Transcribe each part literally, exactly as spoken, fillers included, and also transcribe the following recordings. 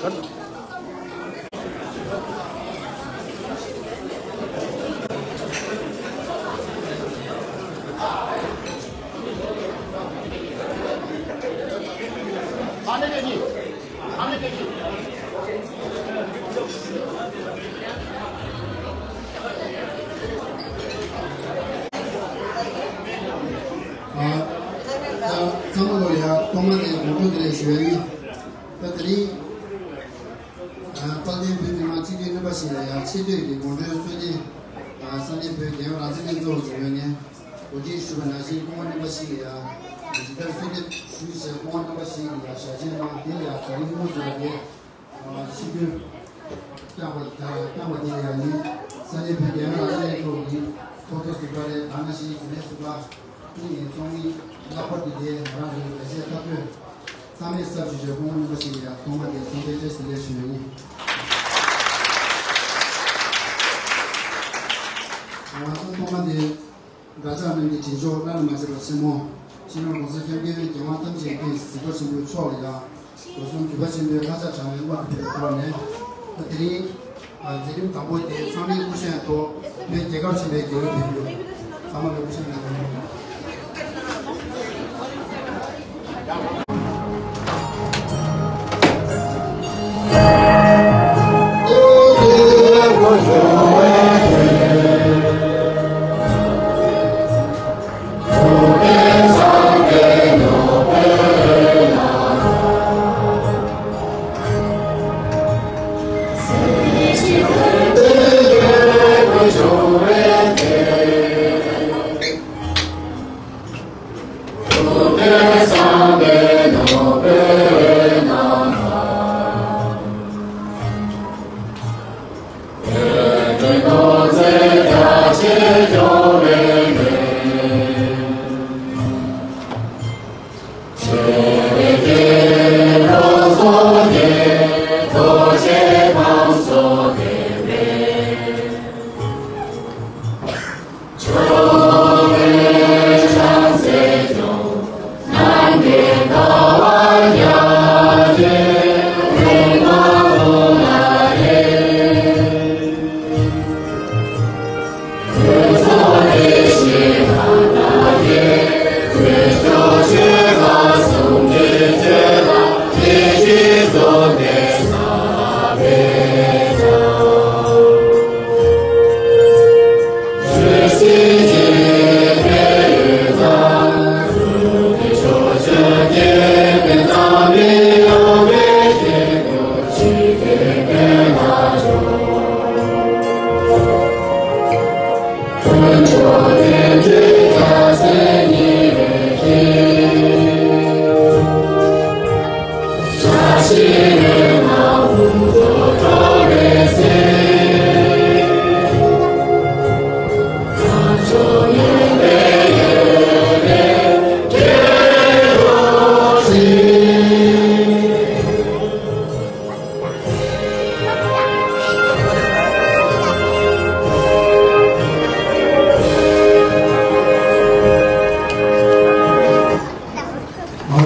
ཨ། ད་ཚང་མ་ལོ་ཡ་ཐོག་མ་ནས་ངོ་སྤྲོད་དེ་རེ་ཞུ་ཡ་ཡིན། ད་དེ་རིང་ཨ། དཔལ་ལྡན་བོད་མི་མང་སྤྱི་འཐུས་རྣམ་པ་ཞིག་ལ་ཡང་ཆེ་བསྟོད་ཀྱི་དགོངས་དོན་གསོལ་འདེབས། ཨ། ས་གནས་བོད་རྒྱལ་ཡོངས་རང་བཙན་ལྷན་ཚོགས་ཀྱི་ངོས་ནས་གོ་སྒྲིག་ཞུས་པ་ནང་བཞིན་སྐུ་ངོ་རྣམ་པ་ཞིག་ལ་ཡང་ཇི་ལྟར་གསོལ་འདེབས་ཞུས་བྱས། སྐུ་ངོ་རྣམ་པ་ཞིག་ལ་ཡང་ཞལ་ཆེམས་གནང་། དེ་ལ་ཡང་དེ་རིང་དངོས་སུ་ལ་ངས་ཆིབས་བསྒྱུར་བསྐྱངས་པ་དང་བསྐྱངས་པ་དེ་ལ་ཡང་ནི་ས་གནས་བོད་རྒྱལ་ཡོངས་རང་བཙན་ལྷན་ཚོགས་ཀྱི་ཚོགས་གཙོ་ཟུར་པ་རེད། ད་ག་ནང་བཞིན་འཛིན་གྲྭའི་ཟུར་པ། ཨ་ནི་ཚོགས་མི་ལྷག་པར་དུ་དེ་ང་རང་ཚོའི་ལས་བྱེད་ལྟ་སྐུལ་ཚང་མས་ཚབ་ཞུས་བྱས། སྐུ་ངོ་རྣམ་པ་ཞིག་ལ་ཡང་ཐོག་མ་དེ་འཚམས་འདྲི་བཀྲ་ཤིས་བདེ་ལེགས་ཞུ་ཡ་ཡིན། ང་ཚོ་ཐོག་མ་དེ་དགྲ་ཇག་རྣམས་ཀྱི་དྲིན་ཆེན་བླ་ན་མ་མཆིས་པ་ཆེན་མོ་སྤྱི་ནོར་༸གོང་ས་༸སྐྱབས་མགོན་རྒྱལ་དབང་ཐམས་ཅད་མཁྱེན་གཟིགས་པ་ཆེན་པོ་མཆོག་ལ་ཡང་སྒོ་གསུམ་གུས་པ་ཆེན་པོའི་བཀའ་ཤག་དྲང་བའི་དབང་དུ་ཕེབས་པའི་ཐོག་ནས། ད་དེ་རིང་མཛད་རིམ་དང་པོ་དེ་ཚང་མའི་སྐུ་བཞེངས་ཐོག་བོད་རྒྱལ་ཁབ་ཆེན་པོའི་རྒྱལ་གླུ་ཕེབས་རྒྱུ། ཚང་མ་ལ་སྐུ་བཞེངས་གནང་རོགས།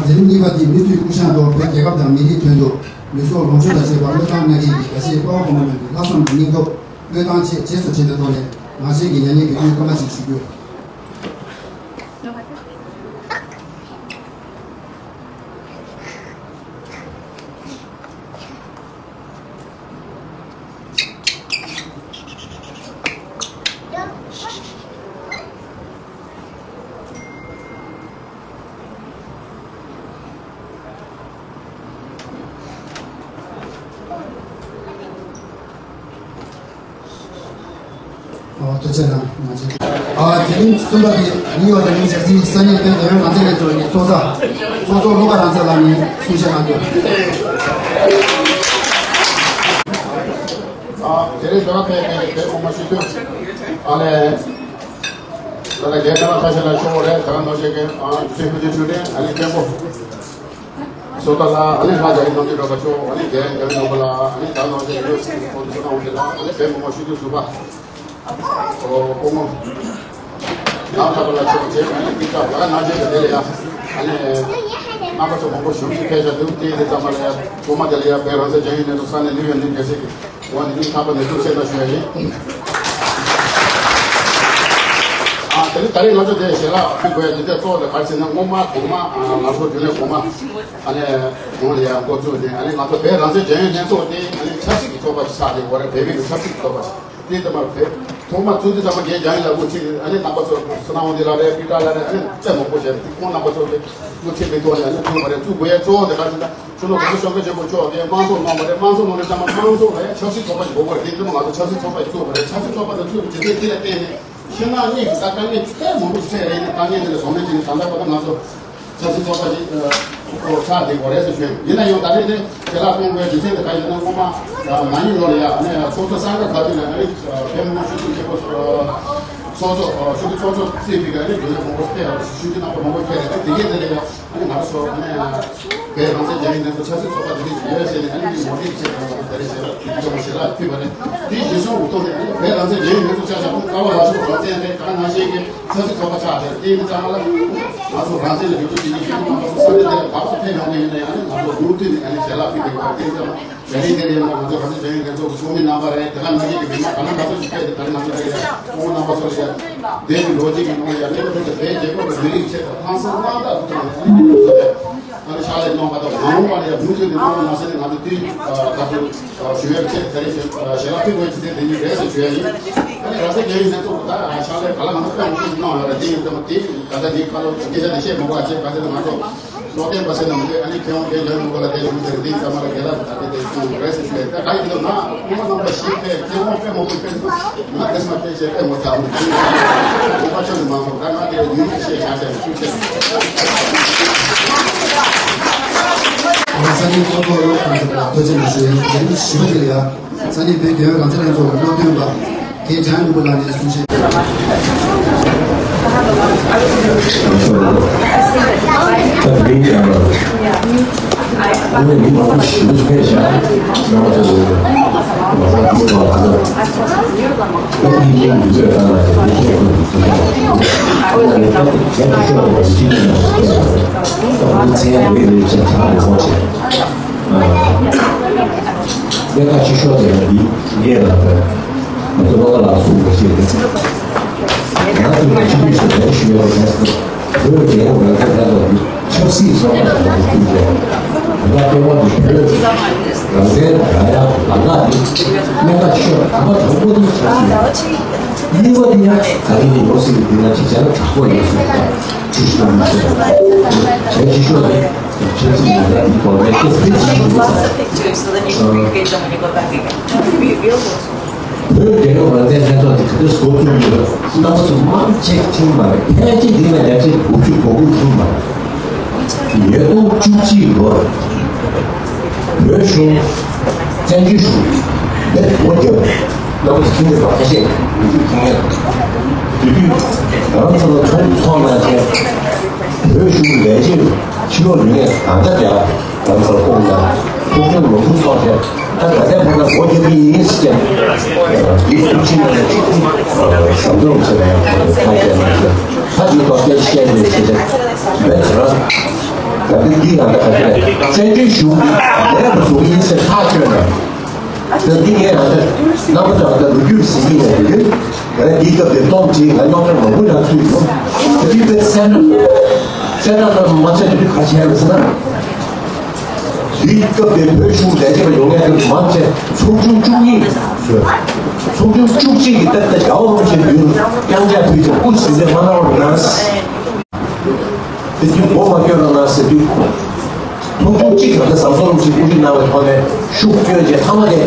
འཛིན་གཉིས་པ་དེ་མུ་མཐུད་སྐུ་བཞེངས་ཐོག་བོད་རྒྱལ་ཁབ་དང་མི་རིགས་དོན་དུ་ལུས་སྲོག་ལོངས་སྤྱོད་དང་བཅས་པ་བློས་བཏང་གནང་མཁན་གྱི་དགའ་ཆེ་པ་ཕ་བུ་མོ་རྣམས་ཀྱི་ལྷག་བསམ་དང་སྙིང་སྟོབས་བློས་བཏང་ཆེད་རྗེས་སུ་དྲན་པའི་ཐོག་ནས་ང་བཅས་ཀྱི་ཡ་ཉེ་དགེ་འདུན་སྐར་མ་ཞིག་ཞུ་རྒྱུ། ཨོ། ཐུགས་རྗེ་གནང་། ང་ཚོའི། ཨ། དེ་རིང་གསུམ་པ་དེ་ནིའུ་ཡོག་དང་ནིའུ་ཇར་སིའི་ས་གནས་བོད་རྒྱལ་ཡོངས་རང་བཙན་ལྷན་ཚོགས་ཀྱི་ཚོགས་གཙོ་ཚོགས་གཙོ་བློ་དགའ་རང་བཙན་ལགས་ནས་གསུང་བཤད་གནང་རྒྱུ། ཨ། དེ་རིང་དོ་ར་ཕེ་ཕེ་ཕེ་ཁོང་མ་ཤི་དུས། ཨ་ལེ། ད་ལྟ་རྒན་ཁ་ལག་ཁ་ཤས་ལ་ཤོག་རེད། ད་ནོ་ཤེ་གེ། ཨ། ཚེ་ཕུ་ཏུ་ཆུ་ནས་ཨ་ལེ་སྐད་འབོ། སོ་ད་ལ་ཨ་ནི་ང་རྒྱ་རི་ནང་གི་རོགས་པ་ཤོག་ཨ་ནི་རྒྱ་རི་ནང་གི་རོགས་པ་ལ་ཨ་ནི་ད་ནང་གི་ཡོད་སྲིད་ཁོང་ཚོ་ནང་འོང་གི་ལ་ཨ་ནི་བེམ་མོ་ཤུ་དུ་སུ་པ། ཨོ་ཀོ་མོ། ང་ཁ་པ་ལ་ཆོག་ཅེས་ཨ་ནི་ཀི་ཀ་བ་ན་ཅེས་དེ་ལ་ཡ་ཨ་ནི། རྣམ་པ་ཚོ་མང་པོ་ཞུ་ཞུ་ཕེབས་བཞག་འདུག་དེ་དེ་ཚང་མ་ལ་ཡ་ཐོག་མ་དེ་ལ་ཡ་བོད་རང་བཙན་རྒྱལ་ཡོངས་ནས་ས་གནས་ལུས་ཡོད་ནས་རྒྱལ་སྲིད་ཀྱི་འོག་ནས་ཐག་པ་ནས་ཐུག་ཆེ་ན་ཞུ་ཡ་ཡིན། ཨ་དེ་ནི་ད་རེས་ང་ཚོ་དེ་ཞལ་ལག་ཕུལ་དགོས་ཡ་དེ་འདྲ་གཙོ་བོ་དེ་ག་རེ་ཟེར་ན། སྔོན་མ་གོང་མ་ང་ཚོ་རྒྱུན་ལས་གོང་མ་ཨ་ནི་གོང་ལ་ཡ་འགོ་བཙུགས་ནས་ཨ་ནི་ང་ཚོ་བོད་རང་བཙན་རྒྱལ་ཡོངས་ལྷན་ཚོགས་དེ་ཨ་ནི་ཆབ་སྲིད་ཀྱི་ཚོགས་པ་ཞིག་ཆགས་ཏེ་འོ་རེད། བོད་མི་གི་ཆབ་སྲིད་ཀྱི་ཚོགས་པ་ཞིག་དེ་ལྟ་མར་བོད་ཐོག་མ་བཙུགས་དུས་ཙམ་པ་རྒན་རྒྱ་ཡིན་ལ་དབུ་ཁྲིད་ཨ་ནི་རྣམ་པ་ཚོ་སོ་ནམ་དབང་འདུས་ལགས་རེད། པི་ཏྲ་ལགས་རེད། ཨ་ནི་ལྟད་མོ་པོ་བྱས་ཏེ་ཁོང་རྣམ་པ་ཚོ་གི་དབུ་ཁྲིད་པའི་ཐོག་ནས་ཨ་ནི་བཙུགས་པ་རེད། བཙུགས་དགོས་ཡ་གཙོ་བོ་དེ་ག་ཟེར་ན་ཆུ་ལོག་གོང་ས་སྐྱབས་མགོན་ཆེན་པོ་མཆོག་གིས་དམངས་གཙོ་གནང་བ་རེད། དམངས་གཙོ་གནང་དུས་ཙམ་པ་དམངས་གཙོ་ལ་ཡ་ཆབ་སྲིད་ཚོགས་པ་ཞིག་དགོས་པ་རེད། དེ་ལྟ་མ་ང་ཚོ་ཆབ་སྲིད་ཚོགས་པ་ཞིག་བཙུགས་པ་རེད། ཆབ་སྲིད་ཚོགས་པ་དེ་བཙུགས་པའི་རྗེས་དེ་དེ་ལ་བརྟེན་ནས་ཤིང་ནགས་གཉིས་ཀྱི་ད་དཀའ་ངལ་ཚད་མང་པོ་ཞིག་འཕྲད་རེད། ནས་དཀའ་ངལ་དེ་ལ་གདོང་ལེན་བྱས་ནས་ད་ལྟ་བར་དུ་ང་ཚོ་ཆབ་སྲིད་ཚོགས་པ་ཞིག་ཨོ་ཆགས་བསྡད་དགོས་རེད་ཟེར་ཞུས། ཡིན་ན་ཡང་ད་རེས་དེ་ཞལ་ལག་སྟོན་དགོས་རྒྱུ་མཚན་དེ་ག་ཡིན་ན། སྔོན་མ་ན་ནིང་ལོ་ལ་ཡ་ནས་ཚོགས་གཙོ་གསར་པ་ག་དུས་ལ་ནས་ཕེབས་མང་ཤོས་ཀྱི་ཁྱེད་པོ་ཚོགས་གཙོ་ཤོག་གི་ཚོགས་གཙོ་རྩིས་པའི་ག་ནས་དགོས་ཡ་མང་པོ་ཕེབས་ཤུགས་ཀྱི་རྣམ་པ་མང་པོ་ཕེབས་རེད། དེ་གས་དེ་ལ་ཡ་ཨ་ནི་ང་ཚོ་ཨ་ནི་བོད་རང་བཙན་རྒྱལ་ཡོངས་ལྷན་ཚོགས་ཆབ་སྲིད་ཚོགས་པ་དེ་འདྲ་ཞིག་ཡོད་ཟེར་ནས་ཨ་ནི་མི་ངོ་སྤྲོད་བྱས་པ་དང་། ད་རེས་ཞལ་ལག་དེ་ཚོ་ཞལ་ལག་ཕུལ་བ་རེད། དེའི་རྗེས་སོར་གྱི་ཐོག་ནས་ཨ་ནི་བོད་རང་བཙན་རྒྱལ་ཡོངས་ལྷན་ཚོགས་ཆ་བཞག་ན་ཀ་བ་ལག་ཤོག་རང་བཙན་རེད། ད་ནང་བཞིན་གྱི་ཆབ་སྲིད་ཚོགས་པ་ཆགས་རེད། དེ་ཡིན་ཙང་ལ་ང་ཚོ་རང་བཙན་ལ་འགྱུར་ལྡོག་བྱེད་ཀྱི་ཡིན། ང་ཚོ་ས་གནས་དེ་ལ་བར་དུ་ཕེབས་ཡོང་གི་ཡིན་ན་ཡང་ཨ་ནི་ང་ཚོ་མུ་མཐུད་ནས་ཨ་ནི་ཞལ་ལག་ཕུལ་གྱི་ཡོད་པ། དེ་ཡིན་ཙང་ལ་ཡ་རིང་དེ་ལ་ཡང་ང་ཚོ་རང་བཙན་རྒྱལ་ཡོངས་ལྷན་ཚོགས་ཀྱི་ཚོགས་མི་རྣམ་པ་རེད། དེ་ག་ནང་བཞིན་གྱི་མི་མང་ག་ན་ག་ཚོད་ཅིག་ཕེབས་ཏེ་ད་རེས་ང་ཚོ་དེ་ལ་ཡང་ཚོགས་མི་རྣམ་པ་ཚོ་ལ་ཡང་། དེ་གི་ལོ་རྒྱུས་ཀྱི་ནང་ལ་ཡང་ལེགས་པོ་ཐོན་ཏེ། བོད་རྒྱལ་ཁབ་ཀྱི་མི་རིགས་ཆེད་དུ་ཧང་སང་དབང་ཐང་ཐོག་ནས་ཨ་ནི་ཕྱག་ལས་གནང་བ་དང་། མ་འོངས་པ་ལ་ཡང་མུ་མཐུད་ནས་གནང་རོགས་གནང་ཟེར་ནས་ང་ཚོ་དུས་ད་དུང་ཞུ་ཡས་ཆེད་དེ་རེད། ཞལ་ལག་ཕུལ་དགོས་ཀྱི་དེ་དེ་ཉིད་རེད་ཟེར་ཞུ་ཡས་ཡིན། ཨ་ནི་རང་བཙན་རྒྱལ་ཡོངས་ལྷན་ཚོགས་ཀྱི་ད་ཕྱག་ལས་ག་ལ་ང་ཚོ་སྟོན་དགོས་ཀྱི་གནང་ཡོད་རེད། དེ་ཡིན་ཙང་དེ་ད་ལྟ་འདི་ཁ་ལོ་སྐད་ཆ་དེ་བཤད་མ་དགོས་པ་བྱས། ག་ཚོད་ང་ཚོ་སློབ་སྟོན་པ་ཟེར་ན་མི་འདུག་ཨ་ནི་མཁས་དབང་རྒན་རྒྱ་མི་དགོས་ལ་དེ་ཞུ་དེ་རེད། དེ་ཙམ་མ་ལ་རྒན་ལགས་ད་དེ་དེ་གསུངས་རེད་ཟེར་ཞུ་ཡས། ད་ག་ཡིན་ནམ་ན་སྔོན་མ་རྣམ་པ་ཞིག་ཕེབས། མཁས་དབང་དཔེ་མང་པོ་ཕེབས་འདུག་ང་དེ་ཚོ་ཕལ་ཆེར་དཔེ་མ་ཚར་མོད། དགོངས་པ་ཆོད་ནས་མ་སོང་། ད་ང་དེ་ཉིན་གཅིག་བཤད་བཞག་བྱས་ནས་ཐུགས་ཆེ། ས་གནས་ཚོགས་གཙོ་ལགས་ཐུགས་རྗེ་ཆེ་ཞུ་ཡ་ཡིན། བཞི་པ་དེ་ལ་ཡ་ས་གནས་བོད་རྒྱལ་ཡོངས་རང་བཙན་ལྷན་ཚོགས་ཀྱི་སློབ་སྟོན་པ་རྒན་བྱང་ནོར་བུ་ལགས་ནས་གསུང་བཤད། ད་དེ་རིང་ཡང་། ཨ་ནི་མི་མང་པོ་ཞེ་པོ་ཅིག་ཕེབས་ཤག་ང་ཚོ་མ་ར་དེ་བ་ད་ད་ཨ་ནི་མི་འདི་ཚོས་ད་ལ་ཡང་མི་ཁྱད་པར་འདུག་ཟེར་ཡག་ཨ་ནི་ད་ཡང་ཤོག་པ་ཅིག་ཡིན་ན་ད་ཁོང་ཚན་རེ་རེ་བྱས་ཆགས་རེ་བོ་བྱས། ཨ་ཡ་ད་ཅིག་ཤོག་ཟེར་ཡ་འདི་ངས་ལ་ད་ང་ཚོ་བློ་དགའ་ལགས་གསུངས་པ་ཞིག་རེད། ང་ཚོ་ལ་ཅི་ཕུལ་ཞིག་ལས་ཞུ་ཡ་རེད། བོད་རྒྱལ་ཡོངས་རང་བཙན་ལྷན་ཚོགས་ཀྱི་ཆབ་སྲིད་ཚོགས་པ་ཞིག་ལ་བསྐྲུན་བྱས། ད་ལྟ་སྟོན་པ་འདི་བོད་རང་བཙན་རག་ཡག་ལམ་ཁ་འདི་གནད་འགག་ཆེ་བ་དང་པོ་དང་པོ་དེ་ཆབ་སྲིད་རེད། གཉིས་པ་དེ་ཡང་ད་རིང་གི་ལོ་གསར་གྱི་འདི་ན་ཅིག་བྱས་ན་དྲག་པོ་ཡོད་ཟེར་བ་དང་ཅིག་ཞུ་མི་ཤེས་པ། གལ་ཆེ་ཤོས་དེ་ཆབ་སྲིད་ཀྱི་ལས་འགུལ་སྐོར་ནས་ཏོག་ཙམ་ཞུ་དགོས་ས། བོད་རྒྱལ་ཡོངས་རང་བཙན་ལྷན་ཚོགས་དེ་ག་དུས་འགོ་བཙུགས་ཡོད། རྣམ་པ་ཚོ་མང་ཆེ་ཁྲིམས་མ་རེད། ཕལ་ཆེར་འདི་ལ་ཡ་ཆེ་དགུ་བཅུ་གོ་དགུ་ཁྲིམས་མ་རེད། ཉིས་སྟོང་བཅུ་གཅིག་ལོར་བོད་གཞུང་བཙན་བྱོལ་གཞུང་ལས་སྒོ་བརྒྱབ། རྣམ་པ་ཚོ་ཁྱིམ་ནས་བ་ཁ་ཤས་དུས་ཚོད་ཁྱིམ་ངེས་དུས་དུས་རང་ཚོ་ལ་ཚོང་ཚོང་གནང་མཁན་བོད་གཞུང་ལས་བྱེད་ཕྱི་ལོགས་ཡོད་མཁན་གང་འདྲ་ཡང་། ང་ཚོར་དཔུང་དང་ཐུགས་ཁུར་ལོ་ཁུར་སོགས་བྱས། ད་ད་ལྟའི་ཁོ་ན་སྒོ་རྒྱབ་ཀྱི་ཡིན་ཟེར། འདི་ཐུགས་ཆེན་ནས་ཟམ་གདོང་ཆེ་ལ་ཡང་ཁོ་ཚོ་ཐག་བཅད་ནས་ཟེར། ད་ཅིག་ཐོག་སྐད་བཤད་ནས་ཟེར་ཏེ། མེད་ད་ར། ད་འདི་འདི་ང་ད་ག་ཚོད་བཙན་བྱོལ་གཞུང་འདི་ལས་མ་བཟོ་གི་ཡིན་ཟེར་ཐག་ཆོད་ནས། ད་འདི་ངས་ང་ད་རྣམ་པ་ཚོ་ང་ད་ལོ་རྒྱུས་ཟིན་གྱི་ཡོད་རེད། ང་འདི་སྐབས་དེ་སྟོང་གཅིག་ང་རྙོག་དྲ་མང་པོ་ཡང་ཚུད་ཡོང་། ད་འདི་དཔེ་སེམས་ཁྲལ་སེམས་ཁྲལ་ལ་མ་བྱས་ན་འདི་ག་བྱས་རེད་ཟེར་ན། དེའི་སྐབས་དེ་བོད་གཞུང་ལས་བྱེད་པ་ཡོང་མཁན་དེ་མང་ཆེ་ཚོགས་ཆུང་བཅུ་གཉིས་བཟོས། ཚོགས་ཆུང་བཅུ་གཅིག་གི་ཏག་ཏག་རྒྱལ་བ་རིན་པོ་ཆེ་མདུན་རྐྱང་རྐྱང་ཕུལ་ཏེ་དབུ་ཟིན་ཏེ་མ་གནང་བར་གནང་། དེ་དུས་མགོ་མ་སྐྱོར་རོགས་གནང་ཟེར་དུས། ཚོགས་ཆུང་གཅིག་ལ་ད་ཟམ་གདོང་རིན་པོ་ཆེ་དབུ་ཁྲིད་གནང་བའི་ཐོག་ནས་ཤུགས་བསྐྱོན་རྗེས་མཐའ་མ་དེ་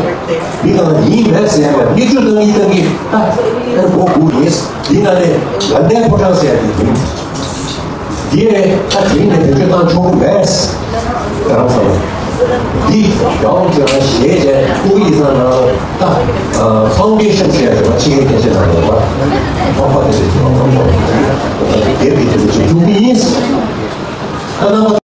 མི་གང་ཡིན་མེད་ཟེར་ཡ་མེད། མིག་ཆུ་བཏང་གིན་བཏང་གིན་ད་ཨེ་མགོ་སྒུར་ཡིན། འདི་ནང་ནས་ད་ལྟའི་ཕོ་བྲང་ཟེར་ཡ་དེ་ཡིན། འདི་རེད། ད་དེ་རིང་ནས་བེད་སྤྱོད་བཏང་ཆོག་གི་མེད། རང་ཚོ་འདི་རྒྱལ་དབང་ཁྱེད་རང་ཞེས་བྱས་ཐུགས་ཡིད་ཚང་ནང་ད་ཕའུན་ཌེ་ཤན་ཟེར་ཡ་རེད་པ། ཕྱི་རྒྱལ་སྐད་ཆ་ནང་རེད་པ། ཕོགས་པ་དེ་རེད། ཕོགས་པ་དེ་རེད། དེ་རེད། དེ་རེད། ཅིག་ཐུགས་ཡིན། ད་རྣམ་པ།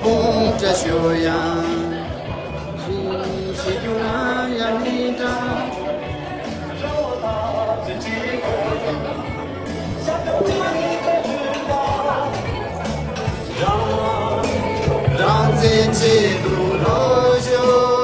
བུང་བཀྲ་ཤོག་ཡང་། ཞིག་ཞིག་རྒྱུ་ང་ཡང་མི་འདྲ། རང་བཙན་ཆེད་དུ་ལོ་ཤོག་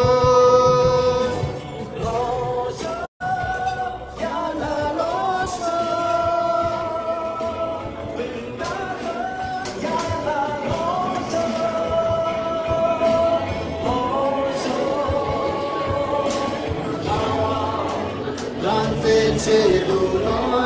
རང་བཙན་ཆེད་དུ་ལོ།